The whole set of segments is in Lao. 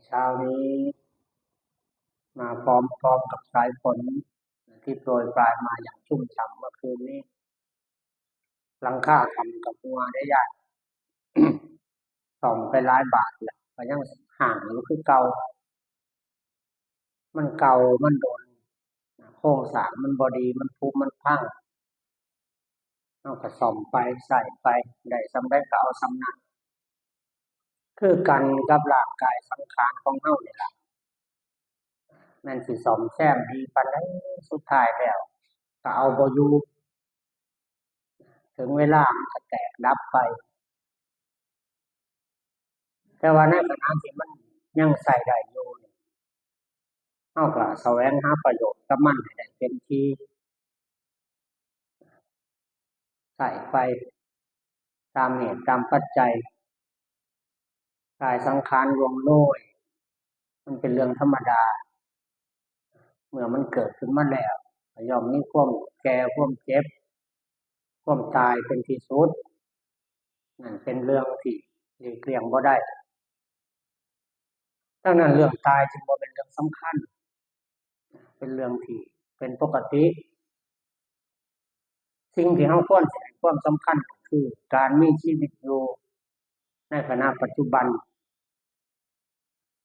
ເຊົ້ານີ້ມາພ້ອມໆກັບສາຍຝົນທີ່ໂປຣຍປາຍມາຢ່າງຊຸ່ມຊ່ຳເມື່ອຄືນນີ້. ຫຼັງຄາຖ້ຳກໍຮົ່ວໄດ້ຢ້ານ ສ້ອມໄປຫຼາຍບາດແລ້ວ ກໍຍັງຮ້າງຢູ່ຄືເກົ່າ. ມັນເກົ່າ ມັນດົນ ໂຄງສ້າງມັນບໍ່ດີ ມັນຜຸມັນພັງ ເຮົາກໍສ້ອມໄປ ໃຊ້ໄປ ໄດ້ສ່ຳໃດກໍເອົາສ່ຳນັ້ນ. ຄືກັນກັບຮ່າງກາຍສັງຂານຂອງເຮົານີ້ລະ ແມ່ນຊິສ້ອມແຊມດີປານໃດ ສຸດທ້າຍແລ້ວກໍເອົາບໍ່ຢູ່ ເຖິງເວລາມັນກໍແຕກດັບໄປ. ແຕ່ວ່າໃນຂະນະທີ່ມັນຍັງໃຊ້ໄດ້ຢູ່ ເຮົາກໍສະແຫວງຫາປະໂຫຍດກັບມັນໃຫ້ໄດ້ເຕັມທີ່ ໃຊ້ໄປຕາມເຫດຕາມປັດໄຈ. ກາຍສັງຂານລ່ວງໂລຍ ມັນເປັນເລື່ອງທຳມະດາ. ເມື່ອມັນເກີດຂຶ້ນມາແລ້ວ ກໍຍ່ອມມີຄວາມແກ່ ຄວາມເຈັບ ຄວາມຕາຍເປັນທີ່ສຸດ. ນັ້ນເປັນເລື່ອງທີ່ຫຼີກລ່ຽງບໍ່ໄດ້. ດັ່ງນັ້ນເລື່ອງຕາຍຈຶ່ງບໍ່ແມ່ນເລື່ອງສຳຄັນ ເປັນເລື່ອງທີ່ເປັນປົກກະຕິ. ສິ່ງທີ່ເຮົາຄວນຊິໃຫ້ຄວາມສຳຄັນກໍຄືການມີຊີວິດຢູ່ໃນຂະນະປັດຈຸບັນ.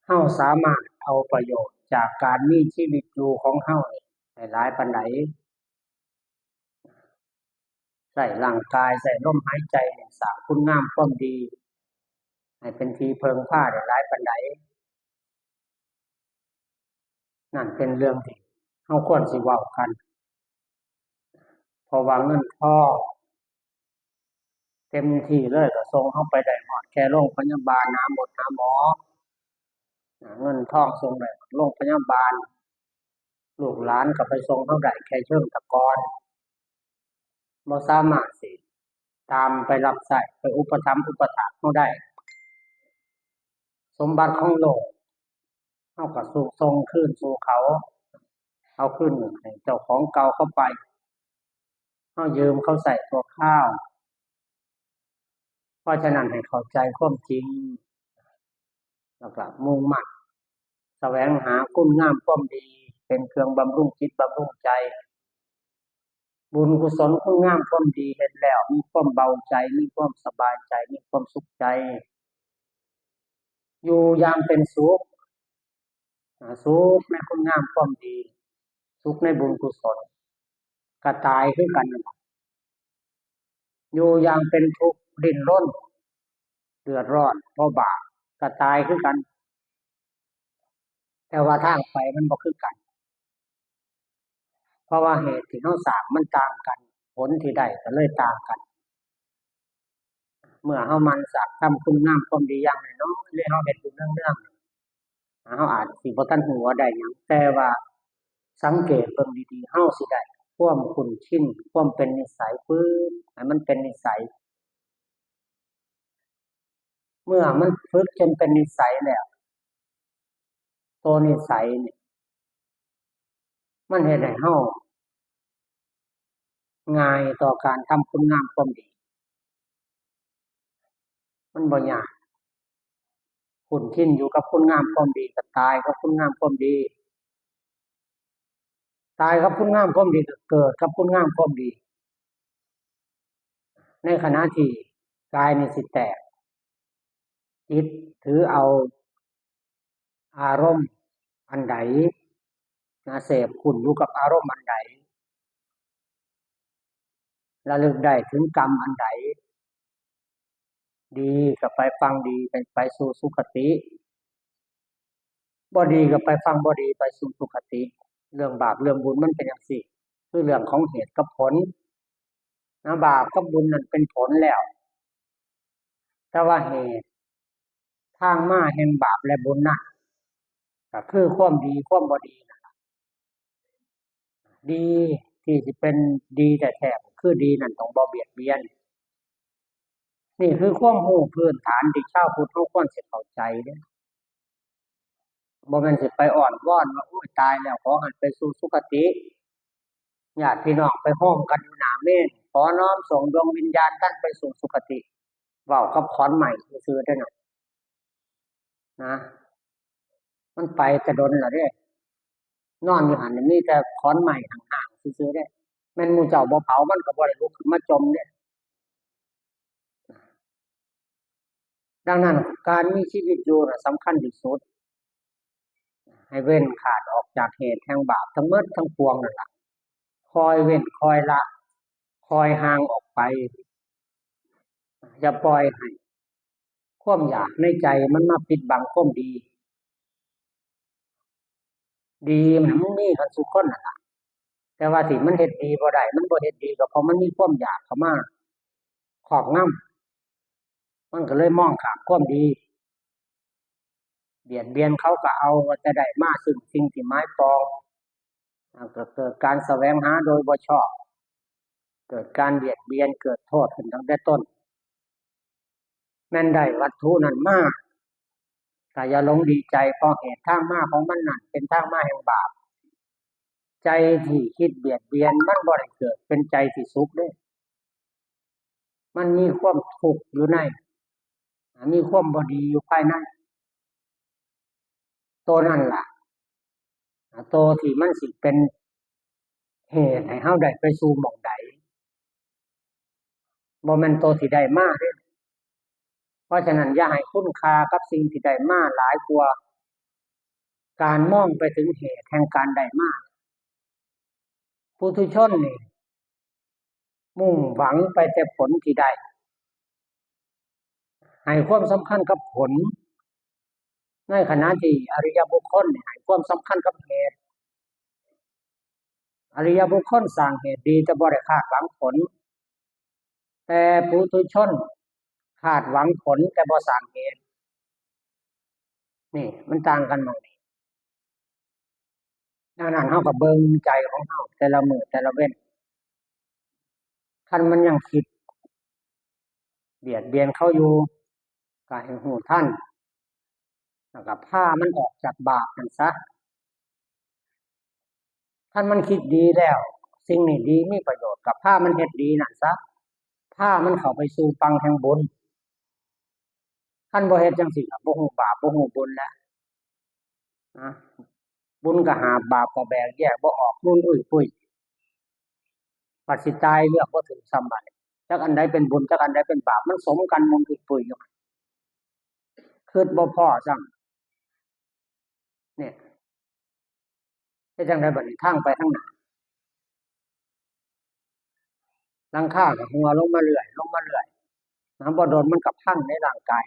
ເຮົາສາມາດເອົາປະໂຫຍດຈາກການມີຊີວິດຢູ່ຂອງເຮົານີ້ໄດ້ຫຼາຍປານໃດ? ໃຊ້ຮ່າງກາຍ ໃຊ້ລົມຫາຍໃຈນີ້ ສ້າງຄຸນງາມຄວາມດີໃຫ້ເປັນທີ່ເພິ່ງພາໄດ້ຫຼາຍປານໃດ? ນັ້ນເປັນເລື່ອງທີ່ເຮົາຄວນຊິເວົ້າກັນ ເພາະວ່າເງິນທອງເຕັມທີ່ເລີຍ ກໍສົ່ງເຮົາໄປໄດ້ຮອດແຄ່ໂຮງພະຍາບານ ຫາໝົດຫາໝໍ. ເງິນທອງສົ່ງໄດ້ໂຮງພະຍາບານ ລູກຫຼານກໍໄປສົ່ງເຮົາໄດ້ແຄ່ເຊີງຕະກອນ ບໍ່ສາມາດຊິຕາມໄປຮັບໃຊ້ ໄປອຸປະຖຳອຸປະຖາກເຮົາໄດ້. ສົມບັດຂອງໂລກ ເຮົາກໍສົ່ງຄືນສູ່ເຂົາ ເອົາຄືນໃຫ້ເຈົ້າຂອງເກົ່າເຂົາໄປ. ເຮົາຢືມເຂົາໃຊ້ຊົ່ວຄາວ. ເພາະສະນັ້ນໃຫ້ເຂົ້າໃຈຄວາມຈິງ ແລ້ວກໍມຸ່ງໝັ້ນສະແຫວງຫາຄຸນງາມຄວາມດີ ເປັນເຄື່ອງບຳລຸງຈິດບຳລຸງໃຈ. ບຸນກຸສົນຄຸນງາມຄວາມດີເຮັດແລ້ວ ມີຄວາມເບົາໃຈ ມີຄວາມສະບາຍໃຈ ມີຄວາມສຸກໃຈ ຢູ່ຢ່າງເປັນສຸກ. ອາ ສຸກໃນຄຸນງາມຄວາມດີ ສຸກໃນບຸນກຸສົນ ກະຕາຍຄືກັນນັ້ນລະ. ຢູ່ຢ່າງເປັນທຸກ ດີ້ນລົນ ເດືອດຮ້ອນ ເພາະບາບ ກະຕາຍຄືກັນ. ແຕ່ວ່າທາງໄປມັນບໍ່ຄືກັນ ເພາະວ່າເຫດທີ່ເຮົາສ້າງມັນຕ່າງກັນ ຜົນທີ່ໄດ້ກໍເລີຍຕ່າງກັນ. ເມື່ອເຮົາໝັ່ນສ້າງທຳຄຸນງາມຄວາມດີຢ່າງນ້ອຍໆ ຫຼືເຮົາເຮັດຢູ່ເນືອງໆ ເຮົາອາດຊິບໍ່ທັນຮູ້ວ່າໄດ້ຫຍັງ ແຕ່ວ່າສັງເກດເບິ່ງດີໆ ເຮົາຊິໄດ້ຄວາມຄຸ້ນຊິນ ຄວາມເປັນນິໄສ ຝຶກໃຫ້ມັນເປັນນິໄສ. ເມື່ອມັນຝຶກຈົນເປັນນິໄສແລ້ວ ໂຕນິໄສນີ້ ມັນເຮັດໃຫ້ເຮົາງ່າຍຕໍ່ການທຳຄຸນງາມຄວາມດີ ມັນບໍ່ຍາກ. ຄຸ້ນຊິນຢູ່ກັບຄຸນງາມຄວາມດີ ກໍຕາຍກັບຄຸນງາມຄວາມດີ ຕາຍກັບຄຸນງາມຄວາມດີ ກໍເກີດກັບຄຸນງາມຄວາມດີ. ໃນຂະນະທີ່ກາຍນີ້ຊິແຕກ ຈິດຖືເອົາ ອາລົມອັນໃດນະ ເສບຄຸ້ນຢູ່ກັບອາລົມອັນໃດ ລະລຶກໄດ້ເຖິງກຳອັນໃດດີ ກໍໄປຝັ່ງດີ ໄປ ໄປສູ່ສຸຄະຕິ, ບໍ່ດີກໍໄປຝັ່ງບໍ່ດີ ໄປສູ່ທຸກຄະຕິ. ເລື່ອງບາບເລື່ອງບຸນມັນເປັນຈັ່ງຊີ້ ຄືເລື່ອງຂອງເຫດກັບຜົນນະ. ບາບກັບບຸນນັ້ນເປັນຜົນແລ້ວ ແຕ່ວ່າເຫດ ທາງມາແຫ່ງບາບ ແລະ ບຸນນັ້ນ ກໍຄືຄວາມດີຄວາມບໍ່ດີນັ້ນລະ. ດີທີ່ຊິເປັນດີແທ້ໆ ຄືດີນັ້ນຕ້ອງບໍ່ບຽດບຽນ. ນີ້ຄືຄວາມຮູ້ພື້ນຖານທີ່ຊາວພຸດເຮົາຄວນຊິເຂົ້າໃຈເດ້. ບໍ່ແມ່ນຊິໄປອ້ອນວອນວ່າ ໂອ້ຍ ຕາຍແລ້ວຂໍໃຫ້ໄປສູ່ສຸຄະຕິ, ຍາດພີ່ນ້ອງໄປໂຮມກັນຢູ່ໜ້າເມນ ຂໍນ້ອມສົ່ງດວງວິນຍານທ່ານໄປສູ່ສຸຄະຕິ. ເວົ້າກັບຂອນໄມ້ຊື່ໆເດ້ນະ ນະ. ມັນໄປແຕ່ດົນແລ້ວເດ້. ນອນຢູ່ຫັ້ນ ມີແຕ່ຂອນໄມ້ຫ້າງໆຊື່ໆເດ້. ແມ່ນໝູ່ເຈົ້າບໍ່ເຜົາ ມັນກໍບໍ່ໄດ້ລຸກຂຶ້ນມາຈົ່ມເດ້. ດັ່ງນັ້ນ ການມີຊີວິດຢູ່ນະສຳຄັນທີ່ສຸດ. ໃຫ້ເວັ້ນຂາດອອກຈາກເຫດແຫ່ງບາບທັງໝົດທັງປວງນັ້ນລະ. ຄ່ອຍເວັ້ນ ຄ່ອຍລະ ຄ່ອຍຫ່າງອອກໄປ. ຢ່າປ່ອຍໃຫ້ຄວາມຢາກໃນໃຈມັນມາປິດບັງຄວາມດີ. ດີມັນມີກັນທຸກຄົນນັ້ນລະ, ແຕ່ວ່າທີ່ມັນເຮັດດີບໍ່ໄດ້ ມັນບໍ່ເຮັດດີ ກໍເພາະມັນມີຄວາມຢາກເຂົ້າມາຄອບງຳ, ມັນກໍເລີຍມອງຂ້າມຄວາມດີ. ບຽດບຽນເຂົາກໍເອົາແຕ່ໄດ້ມາ ຊຶ່ງສິ່ງທີ່ໝາຍປອງ, ກໍເກີດການສະແຫວງຫາໂດຍບໍ່ຊອບ, ເກີດການບຽດບຽນ ເກີດໂທດຂຶ້ນຕັ້ງແຕ່ຕົ້ນ. ແມ່ນໄດ້ວັດຖຸນັ້ນມາ ກໍຢ່າຫຼົງດີໃຈ, ເພາະເຫດທາງມາຂອງມັນນັ້ນເປັນທາງມາແຫ່ງບາບ. ໃຈທີ່ຄິດບຽດບຽນ ມັນບໍ່ໄດ້ເກີດເປັນໃຈທີ່ສຸກເດ້, ມັນມີຄວາມທຸກຢູ່ໃນ, ມີຄວາມບໍ່ດີຢູ່ພາຍໃນ. ໂຕນັ້ນລະ ໂຕທີ່ມັນຊິເປັນເຫດໃຫ້ເຮົາໄດ້ໄປສູ່ໝ່ອງໃດ, ບໍ່ແມ່ນໂຕທີ່ໄດ້ມາເດ້. ເພາະສະນັ້ນ ຢ່າໃຫ້ຄຸນຄ່າກັບສິ່ງທີ່ໄດ້ມາຫຼາຍກວ່າການມອງໄປເຖິງເຫດແຫ່ງການໄດ້ມາ. ປຸຖຸຊົນນີ້ ມຸ່ງຫວັງໄປແຕ່ຜົນທີ່ໄດ້, ໃຫ້ຄວາມສຳຄັນກັບຜົນ, ໃນຂະນະທີ່ອະລິຍະບຸກຄົນໃຫ້ຄວາມສຳຄັນກັບເຫດ. ອະລິຍະບຸກຄົນສ້າງເຫດດີ ແຕ່ບໍ່ໄດ້ຄາດຫວັງຜົນ, ແຕ່ປຸຖຸຊົນຄາດຫວັງຜົນ ແຕ່ບໍ່ສ້າງເຫດ. ນີ້ມັນຕ່າງກັນໝ່ອງນີ້. ດັ່ງນັ້ນ ເຮົາກໍເບິ່ງໃຈຂອງເຮົາແຕ່ລະມື້ແຕ່ລະເວັນ, ຄັນມັນຍັງຄິດບຽດບຽນເຂົາຢູ່ ກໍໃຫ້ຮູ້ທັນ, ແລ້ວກໍພາມັນອອກຈາກບາບນັ້ນຊະ. ຄັນມັນຄິດດີແລ້ວ ສິ່ງນີ້ດີ ມີປະໂຫຍດ ກໍພາມັນເຮັດດີນັ້ນຊະ, ພາມັນເຂົ້າໄປສູ່ຝັ່ງແຫ່ງບຸນ. ຄັນບໍ່ເຮັດຈັ່ງຊີ້ ກໍບໍ່ຮູ້ບາບ ບໍ່ຮູ້ບຸນແລ້ວນະ. ບຸນກໍຫາບ ບາບກໍແບກ ແຍກບໍ່ອອກ ໝຸນອຸ້ຍປຸ້ຍ. ບັດຊິຕາຍເລືອກບໍ່ຖືກຊ້ຳບັດ, ຈັກອັນໃດເປັນບຸນ ຈັກອັນໃດເປັນບາບ, ມັນສົມກັນໝຸນອຸ້ຍປຸ້ຍຢູ່, ຄິດບໍ່ພໍຊ້ຳ. ເຮັດຈັ່ງໃດບັດນີ້ ທາງໄປທາງໜ້າ? ຫຼັງຄາກໍຮົ່ວລົງມາເລື້ອຍ ລົງມາເລື້ອຍນະ, ບໍ່ດົນມັນກໍພັງໃນຮ່າງກາຍ.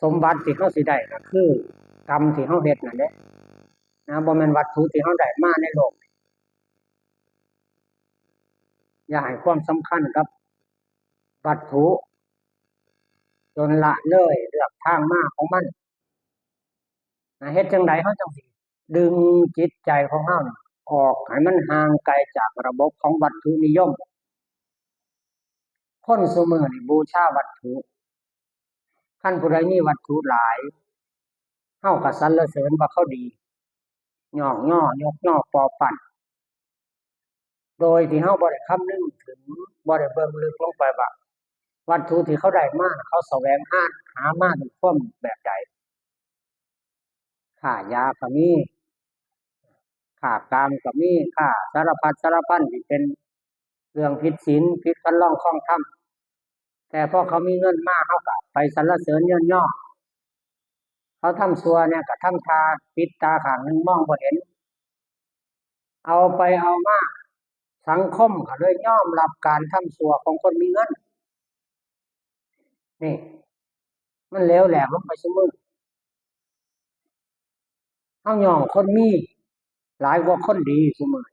ສົມບັດທີ່ເຮົາຊິໄດ້ກໍຄືກຳທີ່ເຮົາເຮັດນັ້ນແຫຼະນະ, ບໍ່ແມ່ນວັດຖຸທີ່ເຮົາໄດ້ມາໃນໂລກ. ຢ່າໃຫ້ຄວາມສຳຄັນກັບວັດຖຸ ຈົນລະເລີຍເລືອກທາງມາຂອງມັນນະ. ເຮັດຈັ່ງໃດເຮົາຈັ່ງຊິດຶງຈິດໃຈຂອງເຮົານີ້ອອກໃຫ້ມັນຫ່າງໄກຈາກລະບົບຂອງວັດຖຸນິຍົມ? ຄົນຊຸມື້ນີ້ບູຊາວັດຖຸ, ຄັນຜູ້ໃດມີວັດຖຸຫຼາຍ ເຮົາກໍສັນລະເສີນວ່າເຂົາດີ, ຍ້ອງຍໍຍົກຍໍປໍປັ້ນ ໂດຍທີ່ເຮົາບໍ່ໄດ້ຄຳນຶງເຖິງ, ບໍ່ໄດ້ເບິ່ງເລິກລົງໄປວ່າ ວັດຖຸທີ່ເຂົາໄດ້ມາ ເຂົາສະແຫວງຫາ ຫາມາດ້ວຍຄວາມແບບໃດ. ຄ້າຢາກໍມີ, ຄ້າກາມກໍມີ, ຄ້າສາລະພັດສາລະພັນທີ່ເປັນເລື່ອງຜິດສິນ, ຜິດຄັນລອງຄອງທຳ. ແຕ່ພໍເຂົາມີເງິນມາ ເຮົາກໍໄປສັນລະເສີນຍ້ອນຍໍ. ເຂົາທຳຊົ່ວແດ່ກໍທຳທ່າປິດຕາຂ້າງໜຶ່ງມອງບໍ່ເຫັນ. ເອົາໄປເອົາມາ ສັງຄົມກໍເລີຍຍອມຮັບການທຳຊົ່ວຂອງຄົນມີເງິນ. ນີ້ ມັນເຫຼວແຫຼກລົງໄປຊຸມື້. ເຮົາຍ້ອງຄົນມີຫຼາຍກວ່າຄົນດີຊຸມື້.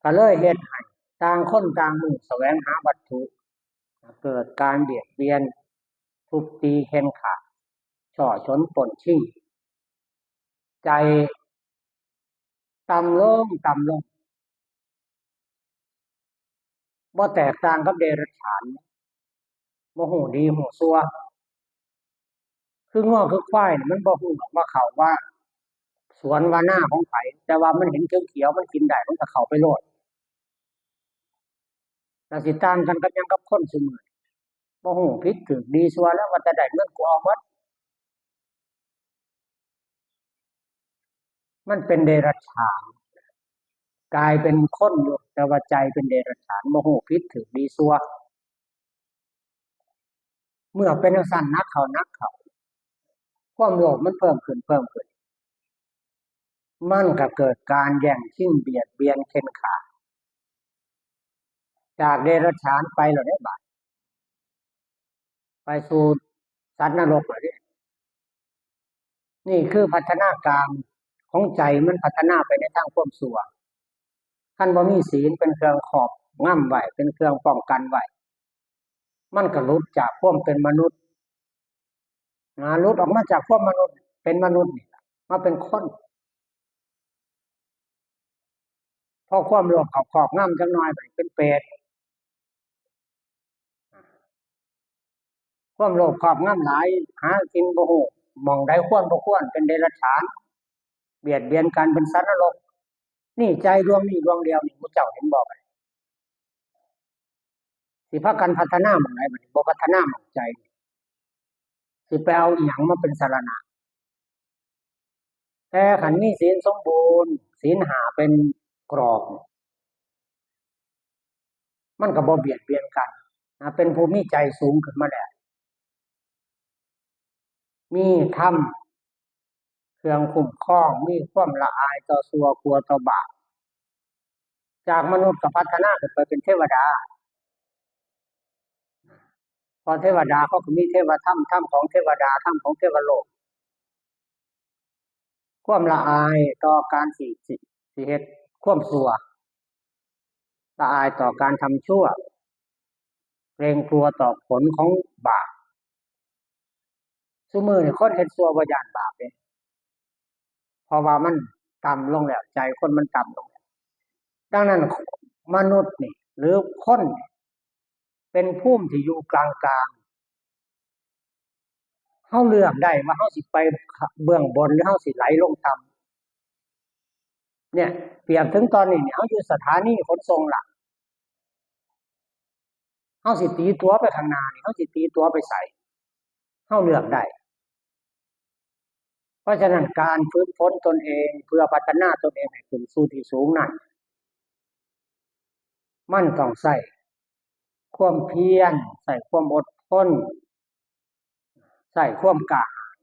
ກໍເລີຍເຮັດໃຫ້ຕ່າງຄົນຕ່າງມຸ້ງສະແຫວງຫາວັດຖຸ, ເກີດການບຽດບຽນ, ທຸບຕີເຂັ່ນຂ້າ, ສໍ້ຊົນປົ້ນຊິງ, ໃຈຕ່ຳລົງ, ຕ່ຳລົງ, ບໍ່ແຕກຕ່າງກັບເດລັດຖານ. ບໍ່ຮູ້ດີຮູ້ຊົ່ວ. ຄືງົວຄືຄວາຍນີ້ ມັນບໍ່ຮູ້ດອກວ່າເຂົ້າວ່າສວນວ່ານາຂອງໃຜ, ແຕ່ວ່າມັນເຫັນຂຽວໆ ມັນກິນໄດ້ ມັນກໍເຂົ້າໄປໂລດ. ແລ້ວຊິຕ່າງກັນກັບຫຍັງກັບຄົນຊຸມື້? ບໍ່ຮູ້ຜິດຖືກດີຊົ່ວແລ້ວ ວ່າແຕ່ໄດ້ເງິນກູເອົາໝົດ. ມັນເປັນເດລັດຖານ ກາຍເປັນຄົນຢູ່ ແຕ່ວ່າໃຈເປັນເດລັດຖານ ບໍ່ຮູ້ຜິດຖືກດີຊົ່ວ. ເມື່ອເປັນຈັ່ງຊັ້ນໜັກເຂົ້າ ໜັກເຂົ້າ ຄວາມໂລບມັນເພີ່ມຂຶ້ນ ເພີ່ມຂຶ້ນ ມັນກໍເກີດການແຍ່ງຊິງ ບຽດບຽນ ເຂັ່ນຂ້າ ຈາກເດລັດຖານໄປແລ້ວເດ້ບາດ ໄປສູ່ສັດນະລົກແລ້ວເດ້. ນີ້ຄືພັດທະນາການຂອງໃຈ ມັນພັດທະນາໄປໃນທາງຄວາມຊົ່ວ. ຄັນບໍ່ມີສີນເປັນເຄື່ອງຄອບງຳໄວ້ ເປັນເຄື່ອງປ້ອງກັນໄວ້ ມັນກໍຫຼຸດຈາກຄວາມເປັນມະນຸດນະ ຫຼຸດອອກມາຈາກຄວາມມະນຸດ ເປັນມະນຸດນີ້ລະ ມາເປັນຄົນ. ພໍຄວາມໂລບເຂົ້າຄອບງຳຈັກໜ້ອຍ ບາດນີ້ເປັນເປດ. ຄວາມໂລບຄອບງຳຫຼາຍ ຫາກິນບໍ່ຮູ້ ໝ່ອງໃດຄວນບໍ່ຄວນ ເປັນເດລັດຖານ ບຽດບຽນກັນ ເປັນສັດນະລົກ. ນີ້ໃຈດວງນີ້ດວງດຽວນີ້ ໝູ່ເຈົ້າເຫັນບໍ່? ບັດນີ້ຊິພາກັນພັດທະນາໝ່ອງໃດ? ບັດນີ້ບໍ່ພັດທະນາໝ່ອງໃຈ ຊິໄປເອົາອີ່ຫຍັງມາເປັນສະລະນະ? ແຕ່ຄັນມີສີນສົມບູນ ສີນຫ້າເປັນກຣອບ ມັນກໍບໍ່ບຽດບຽນກັນນະ ເປັນຜູ້ມີໃຈສູງຂຶ້ນມາແລ້ວ ມີທຳເຄື່ອງຄຸ້ມຄອງ ມີຄວາມລະອາຍຕໍ່ຊົ່ວ ກົວຕໍ່ບາບ. ຈາກມະນຸດກໍພັດທະນາຂຶ້ນໄປເປັນເທວະດາ ເພາະເທວະດາເຂົາກໍມີເທວະທຳ ທຳຂອງເທວະດາ ທຳຂອງເທວະໂລກ. ຄວາມລະອາຍຕໍ່ການຊິ ຊິ ຊິເຮັດຄວາມຊົ່ວ ລະອາຍຕໍ່ການທຳຊົ່ວ ເກງກົວຕໍ່ຜົນຂອງບາບ. ຊຸມື້ນີ້ຄົນເຮັດຊົ່ວບໍ່ຢ້ານບາບເດ້ ເພາະວ່າມັນຕ່ຳລົງແລ້ວ ໃຈຄົນມັນຕ່ຳລົງແລ້ວ. ດັ່ງນັ້ນ ມະນຸດນີ້ ຫຼື ຄົນນີ້ ເປັນພູມທີ່ຢູ່ກາງໆ ເຮົາເລືອກໄດ້ວ່າເຮົາຊິໄປເບື້ອງບົນ ຫຼື ເຮົາຊິໄຫຼລົງຕ່ຳ. ເນຍ ປຽບເຖິງຕອນນີ້ນີ້ ເຮົາຢູ່ສະຖານີຂົນສົ່ງລາງ ເຮົາຊິຕີຕົວໄປຂ້າງໜ້ານີ້ ເຮົາຊິຕີຕົວໄປໃສ? ເຮົາເລືອກໄດ້. ເພາະສະນັ້ນ ການຝຶກຝົນຕົນເອງເພື່ອພັດທະນາຕົນເອງໃຫ້ຂຶ້ນສູ່ທີ່ສູງນັ້ນ ມັນຕ້ອງໃຊ້ຄວາມພຽນ, ໃຊ້ຄວາມອົດທົນ, ໃຊ້ຄວາມກ້າຫານ.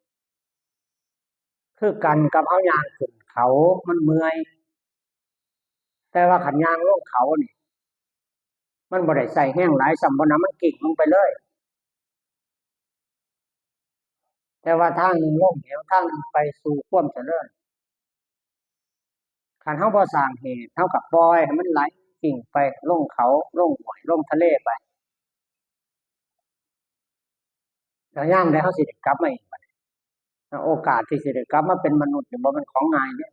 ຄືກັນກັບເຮົາຍ່າງຂຶ້ນເຂົາ ມັນເມື່ອຍ, ແຕ່ວ່າຄັນຍ່າງລົງເຂົານີ້ ມັນບໍ່ໄດ້ໃຊ້ແຮງຫຼາຍຊ້ຳ ບໍ່ນຳມັນກິ້ງລົງໄປເລີຍ. ແຕ່ວ່າທາງໜຶ່ງລົງເຫວ ທາງໜຶ່ງໄປສູ່ຄວາມຈະເລີນ. ຄັນເຮົາບໍ່ສ້າງເຫດ ເຮົາກໍປ່ອຍໃຫ້ມັນໄຫຼກິ້ງໄປ ລົງເຂົາ ລົງຫ້ວຍ ລົງທະເລໄປ. ແລ້ວຍາມໃດເຮົາຊິໄດ້ກັບມາອີກບັດນີ້? ໂອກາດທີ່ຊິໄດ້ກັບມາເປັນມະນຸດນີ້ບໍ່ແມ່ນຂອງງ່າຍເດ້.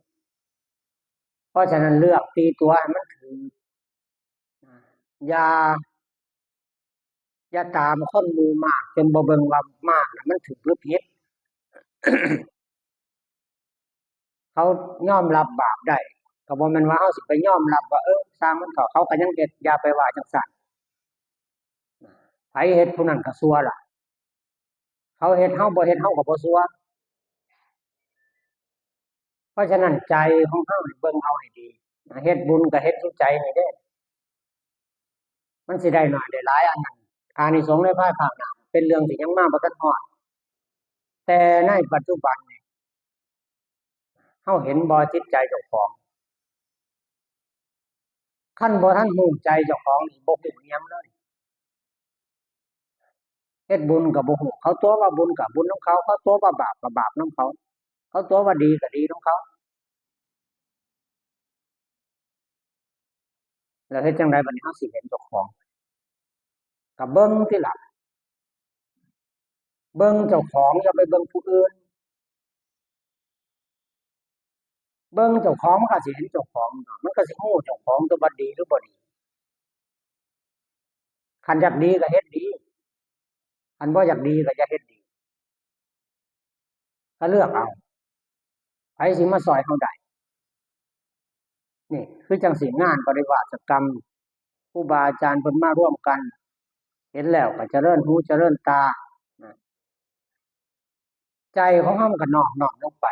ເພາະສະນັ້ນ ເລືອກຕີຕົວໃຫ້ມັນຖືກ. ຢ່າ ຢ່າຕາມຄົນໝູ່ມາກ ຈົນບໍ່ເບິ່ງວ່າມາກນັ້ນມັນຖືກຫຼືຜິດ. ເຂົາຍອມຮັບບາບໄດ້ ກໍບໍ່ແມ່ນວ່າເຮົາຊິໄປຍອມຮັບວ່າ ເອີ ຊ່າງມັນເຖາະ ເຂົາກໍຍັງເຮັດ. ຢ່າໄປວ່າຈັ່ງຊັ້ນ. ໃຜເຮັດຜູ້ນັ້ນກໍຊົ່ວລະ. ເຂົາເຮັດ ເຮົາບໍ່ເຮັດ ເຮົາກໍບໍ່ຊົ່ວ. ເພາະສະນັ້ນ ໃຈຂອງເຮົານີ້ເບິ່ງເອົາໃຫ້ດີ. ເຮັດບຸນກໍເຮັດຢູ່ໃຈນີ້ເດ້. ມັນຊິໄດ້ໜ້ອຍໄດ້ຫຼາຍ ອັນນັ້ນ ອານິສົງໃນພາຍພາກໜ້າ ເປັນເລື່ອງທີ່ຍັງມາບໍ່ທັນຮອດ. ແຕ່ໃນປັດຈຸບັນນີ້ ເຮົາເຫັນບໍ່ ຈິດໃຈເຈົ້າຂອງ? ຄັນບໍ່ທັນຮູ້ໃຈເຈົ້າຂອງນີ້ ບໍ່ຮູ້ຫຍັງເລີຍ. ເຮັດບຸນກໍບໍ່ຮູ້ ເຂົາຕົວະວ່າບຸນກໍບຸນນຳເຂົາ, ເຂົາຕົວະວ່າບາບກໍບາບນຳເຂົາ, ເຂົາຕົວະວ່າດີກໍດີນຳເຂົາ. ແລ້ວເຮັດຈັ່ງໃດບັດນີ້ ເຮົາຊິເຫັນເຈົ້າຂອງ? ກໍເບິ່ງຕິລະ. ເບິ່ງເຈົ້າຂອງ ຢ່າໄປເບິ່ງຜູ້ອື່ນ. ເບິ່ງເຈົ້າຂອງ ມັນກໍຊິເຫັນເຈົ້າຂອງ, ມັນກໍຊິຮູ້ເຈົ້າຂອງຕົວວ່າດີ ຫຼື ບໍ່ດີ. ຄັນຢາກດີກໍເຮັດດີ, ຄັນບໍ່ຢາກດີກໍຢ່າເຮັດດີ. ກໍເລືອກເອົາ ໃຜຊິມາຊ່ອຍເຮົາໄດ້. ນີ້ຄືຈັ່ງຊີ້ ງານປະລິວາສະກຳ ຄູບາອາຈານເພິ່ນມາລວມກັນ ห็นแล้วก็เจริญหูเจริญตา ใจของเฮามันก็นอบน้อมลงไป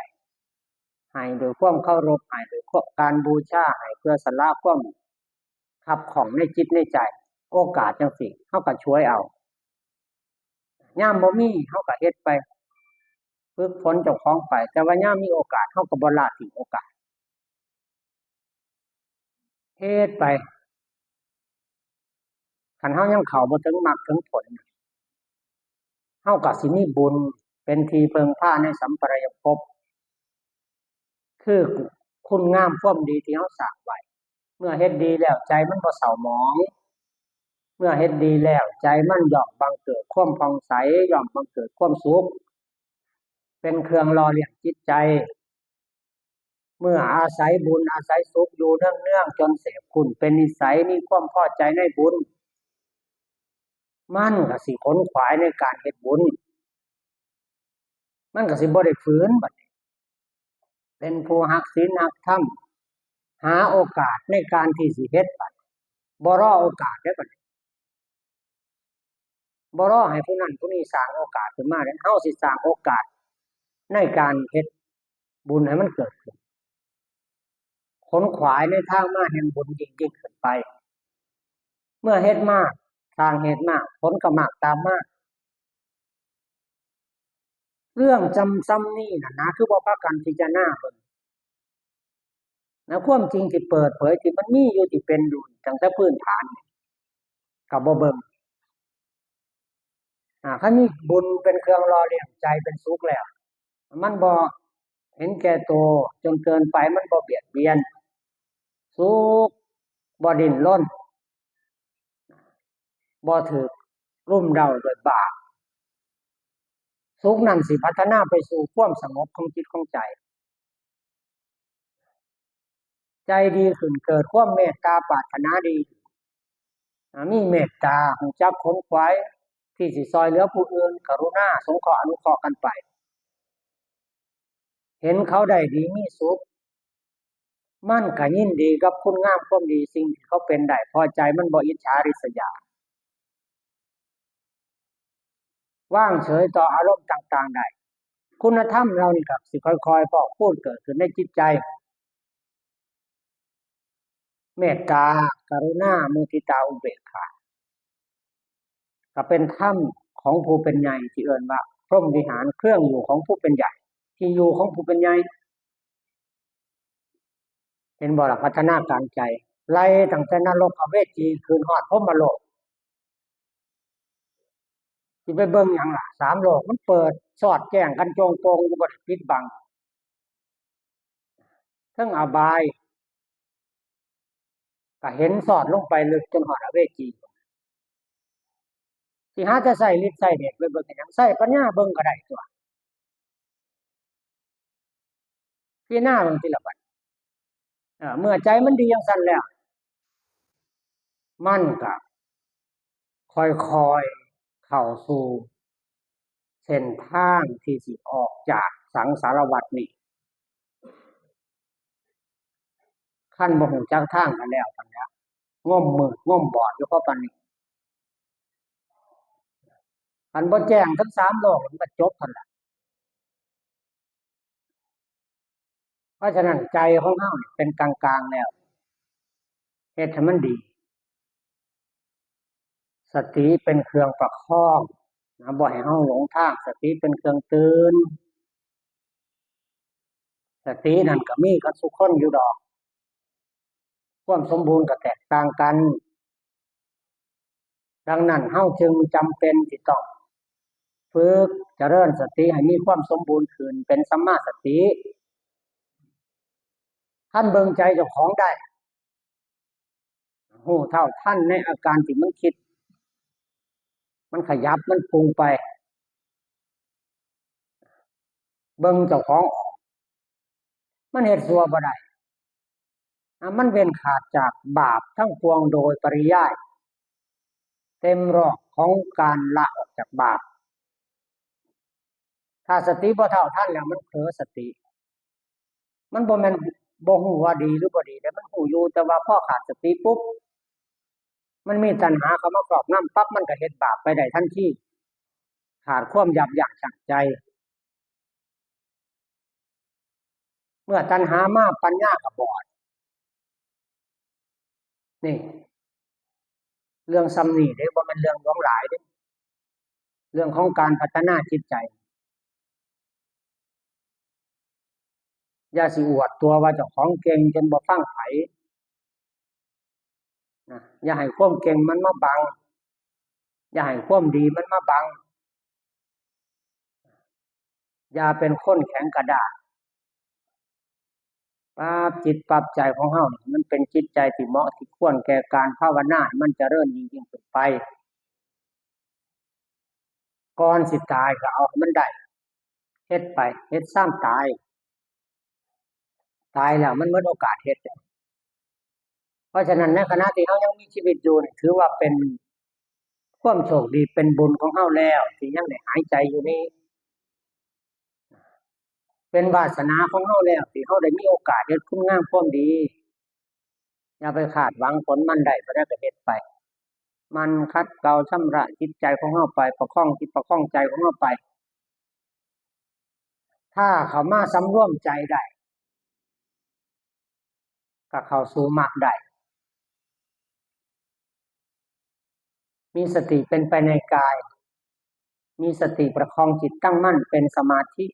ให้ด้วยความเคารพ ให้ด้วยกานบูชา ให้เพื่อสละความคับข้องในจิตในใจ โอกาสจั่งซี้ เฮาก็ฉวยเอา ยามบ่มี เฮาก็เฮ็ดไป ฝึกฝนเจ้าของไป แต่ว่ายามมีโอกาส เฮาก็บ่ละทิ้งโอกาส เฮ็ดไป คันเฮายังเข้าบ่ถึงมรรคถึงผล เฮาก็สิมีบุญเป็นที่เพิ่งพาในสัมปรายภพ คือคุณงามความดีที่เฮาสร้างไว้ เมื่อเฮ็ดดีแล้วใจมันบ่เศร้าหมอง เมื่อเฮ็ดดีแล้วใจมันย่อมบังเกิดความผ่องใส ย่อมบังเกิดความสุข เป็นเครื่องหล่อเลี้ยงจิตใจ เมื่ออาศัยบุญอาศัยสุขอยู่เนืองๆ จนเสพคุ้นเป็นนิสัย มีความพอใจในบุญ มันก็สิขนขวายในการเฮ็ดบุญ มันก็สิบ่ได้ฝืนบัดนี้ เป็นผู้รักศีลรักธรรม หาโอกาสในการที่สิเฮ็ดบัด บ่รอโอกาสเด้บัดนี้ บ่รอให้ผู้นั้นผู้นี้สร้างโอกาสขึ้นมาเด้ เฮาสิสร้างโอกาสในการเฮ็ดบุญให้มันเกิดขึ้น ขนขวายในทางมาแห่งบุญยิ่งๆ ขึ้นไป เมื่อเฮ็ดมาก สร้างเหตุมาก ผลก็มากตามมา เรื่องจำ ส่ำนี้นั่นนะ คือบ่พากันพิจารณาเบิ่ง นะ ความจริงที่เปิดเผยที่มันมีอยู่ ที่เป็นอยู่ตั้งแต่พื้นฐาน ก็บ่เบิ่ง อ่า คันมีบุญเป็นเครื่องหล่อเลี้ยงใจเป็นสุขแล้ว มันบ่เห็นแก่ตัวจนเกินไป มันบ่เบียดเบียน สุข บ่ดิ้นรน บ่ถูกรุมเร้าด้วยบาป สุขนั้นสิพัฒนาไปสู่ความสงบของจิตของใจ ใจดีขึ้น เกิดความเมตตาปรารถนาดี อ่า มีเมตตา รู้จักขนขวายที่สิช่วยเหลือผู้อื่น กรุณาสงเคราะห์อนุเคราะห์กันไป เห็นเขาได้ดีมีสุข มันก็ยินดีกับคุณงามความดีสิ่งที่เขาเป็นได้ เพราะใจมันบ่อิจฉาริษยา วางเฉยต่ออารมณ์ต่างๆ ได้ คุณธรรมเหล่านี้ก็สิค่อยๆ พอกพูนเกิดขึ้นในจิตใจ เมตตา กรุณา มุทิตา อุเบกขา ก็เป็นธรรมของผู้เป็นใหญ่ที่เอิ้นว่าพรหมวิหาร เครื่องอยู่ของผู้เป็นใหญ่ ที่อยู่ของผู้เป็นใหญ่ เห็นบ่ล่ะ พัฒนาการใจ ไล่ตั้งแต่นรกอเวจีขึ้นฮอดพรหมโลก สิไปเบิ่งหยังล่ะ สามโลกมันเปิดสอดแจ้งกันโจ่งโป่งอยู่ บ่ได้ปิดบัง เทิงอบายก็เห็นสอดลงไปลึกจนฮอดอเวจี สิหาแต่ใช้ฤทธิ์ใช้เดชไปเบิ่งเฮ็ดหยัง ใช้ปัญญาเบิ่งก็ได้ตั่ว พิจารณาเบิ่งทีละบัด เอ่อ เมื่อใจมันดีจั่งซั้นแล้ว มันก็ค่อยๆ เข้าสู่เส้นทางที่สิออกจากสังสารวัฏนี้ คันบ่รู้จักทางก็แล้วกันแหละ งมมืดงมบอดอยู่พอปานนี้ คันบ่แจ้งทั้งสามโลก มันก็จบหั้นล่ะ เพราะฉะนั้นใจของเฮานี่เป็นกลางๆ แล้ว เฮ็ดให้มันดี สติเป็นเครื่องประคองนะ บ่ให้เฮาหลงทาง สติเป็นเครื่องเตือน สตินั่นก็มีกับซุคนอยู่ดอก ความสมบูรณ์ก็แตกต่างกัน ดังนั้นเฮาจึงจำเป็นที่ต้องฝึกเจริญสติให้มีความสมบูรณ์ขึ้น เป็นสัมมาสติ คันเบิ่งใจเจ้าของได้ รู้เท่าทันในอาการที่มันคิด มันขยับ มันปรุงไป เบิ่งเจ้าของออก มันเฮ็ดชั่วบ่ได้ อ่ะ มันเว้นขาดจากบาปทั้งปวงโดยปริยาย เต็มรอบของการละออกจากบาป ถ้าสติบ่เท่าทันแล้วมันเผลอสติ มันบ่แม่นบ่รู้ว่าดีหรือบ่ดีเด้ มันรู้อยู่ แต่ว่าพอขาดสติปุ๊บ ມັນມີຕັນຫາເຂົ້າມາຄອບງຳປັບ ມັນກໍເຮັດບາບໄປໄດ້ທັນທີ ຂາດຄວາມຍັບຍັ້ງຊົ່ງໃຈ. ເມື່ອຕັນຫາມາ ປັນຍາກໍບອດ. ນີ້ ເລື່ອງສ່ຳນີ້ເດ້ ບໍ່ແມ່ນເລື່ອງຫຼວງຫຼາຍເດ້ ເລື່ອງຂອງການພັດທະນາຈິດໃຈ. ຢ່າຊິອວດຕົວວ່າເຈົ້າຂອງເກັ່ງຈົນບໍ່ຟັງໃຜນະ, ຢ່າໃຫ້ຄວາມເກັ່ງມັນມາບັງ, ຢ່າໃຫ້ຄວາມດີມັນມາບັງ. ຢ່າເປັນຄົນແຂງກະດ້າງ. ປັບຈິດປັບໃຈຂອງເຮົານີ້ ມັນເປັນຈິດໃຈທີ່ເໝາະທີ່ຄວນແກ່ການພາວະນາ ໃຫ້ມັນຈະເລີນຍິ່ງໆຂຶ້ນໄປ. ກ່ອນຊິຕາຍກໍເອົາໃຫ້ມັນໄດ້, ເຮັດໄປ, ເຮັດຊາມຕາຍ. ຕາຍແລ້ວມັນໝົດໂອກາດເຮັດແລ້ວ. ເພາະສະນັ້ນ ໃນຂະນະທີ່ເຮົາຍັງມີຊີວິດຢູ່ນີ້ ຖືວ່າເປັນຄວາມໂຊກດີ ເປັນບຸນຂອງເຮົາແລ້ວ ທີ່ຍັງໄດ້ຫາຍໃຈຢູ່ນີ້. ເປັນວາສະໜາຂອງເຮົາແລ້ວ ທີ່ເຮົາໄດ້ມີໂອກາດເຮັດຄຸນງາມຄວາມດີ. ຢ່າໄປຄາດຫວັງຜົນມັນໄດ້ເທົ່າໃດກໍເຮັດໄປ. ໝັ່ນຂັດເກົາຊຳລະຈິດໃຈຂອງເຮົາໄປ, ປະຄອງຈິດປະຄອງໃຈຂອງເຮົາໄປ. ຖ້າເຂົ້າມາສຳລວມໃຈໄດ້ ກໍເຂົ້າສູ່ມັກໄດ້. ມີສະຕິເປັນໄປໃນກາຍ, ມີສະຕິປະຄອງຈິດຕັ້ງໝັ້ນເປັນສະມາທິ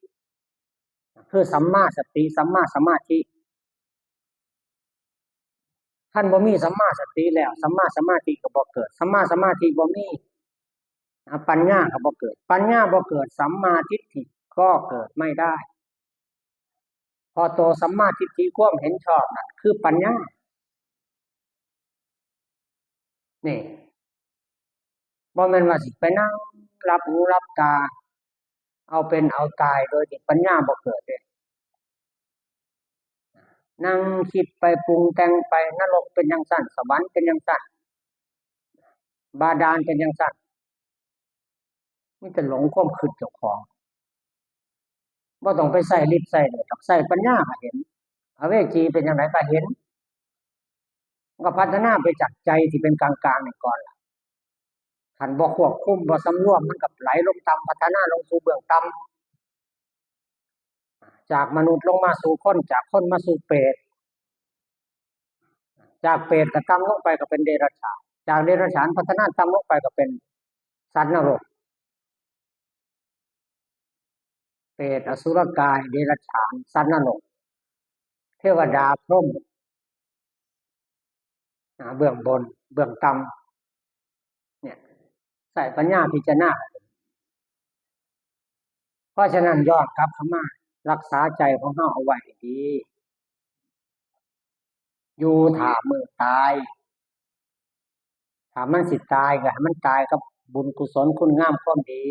ຄືສຳມາສະຕິ, ສຳມາສະມາທິ. ຄັນບໍ່ມີສຳມາສະຕິແລ້ວ ສຳມາສະມາທິກໍບໍ່ເກີດ, ສຳມາສະມາທິບໍ່ມີ ອາ ປັນຍາກໍບໍ່ເກີດ, ປັນຍາບໍ່ເກີດ ສຳມາທິດຖິກໍເກີດໄມ່ໄດ້. ເພາະໂຕສຳມາທິດຖິ ຄວາມເຫັນຊອບນັ້ນຄືປັນຍາ. ນີ້ ບໍ່ແມ່ນວ່າຊິໄປນັ່ງຫຼັບຫູຫຼັບຕາ ເອົາເປັນເອົາຕາຍໂດຍທີ່ປັນຍາບໍ່ເກີດເດ້. ນັ່ງຄິດໄປ ປຸງແຕ່ງໄປ, ນະລົກເປັນຈັ່ງຊັ້ນ, ສະຫວັນເປັນຈັ່ງຊັ້ນ, ບາດານເປັນຈັ່ງຊັ້ນ. ມີແຕ່ຫຼົງຄວາມຄິດເຈົ້າຂອງ. ບໍ່ຕ້ອງໄປໃຊ້ລິດໃຊ້ເດດດອກ, ໃຊ້ປັນຍາກໍເຫັນ. ອະເວຈີເປັນຈັ່ງໃດກໍເຫັນ. ມັນກໍພັດທະນາໄປຈາກໃຈທີ່ເປັນກາງໆນີ້ກ່ອນລະ. ຄັນບໍ່ຄວບຄຸມ, ບໍ່ສຳລວມ, ມັນກໍໄຫຼລົງຕ່ຳ, ພັດທະນາລົງສູ່ເບື້ອງຕ່ຳ. ຈາກມະນຸດລົງມາສູ່ຄົນ, ຈາກຄົນມາສູ່ເປດ, ຈາກເປດກໍຕ່ຳລົງໄປກໍເປັນເດຍລະສານ, ຈາກເດຍລະສານພັດທະນາຕ່ຳລົງໄປກໍເປັນສັດນະລົກ, ເປດ, ອະສຸລະກາຍ, ເດຍລະສານ, ສັດນະລົກ, ເທວະດາ, ພົມ. ອາ ເບື້ອງບົນ ເບື້ອງຕ່ຳ ເນຍ ໃຊ້ປັນຍາພິຈາລະນາ. ເພາະສະນັ້ນ ຍ້ອນກັບເຂົ້າມາ ລັກສາໃຈຂອງເຮົາເອົາໄວ້ໃຫ້ດີ. ຢູ່ຖ້າມື້ຕາຍ, ຖ້າມັນຊິຕາຍ ກໍໃຫ້ມັນຕາຍກັບບຸນກຸສົນ ຄຸນງາມຄວາມດີ.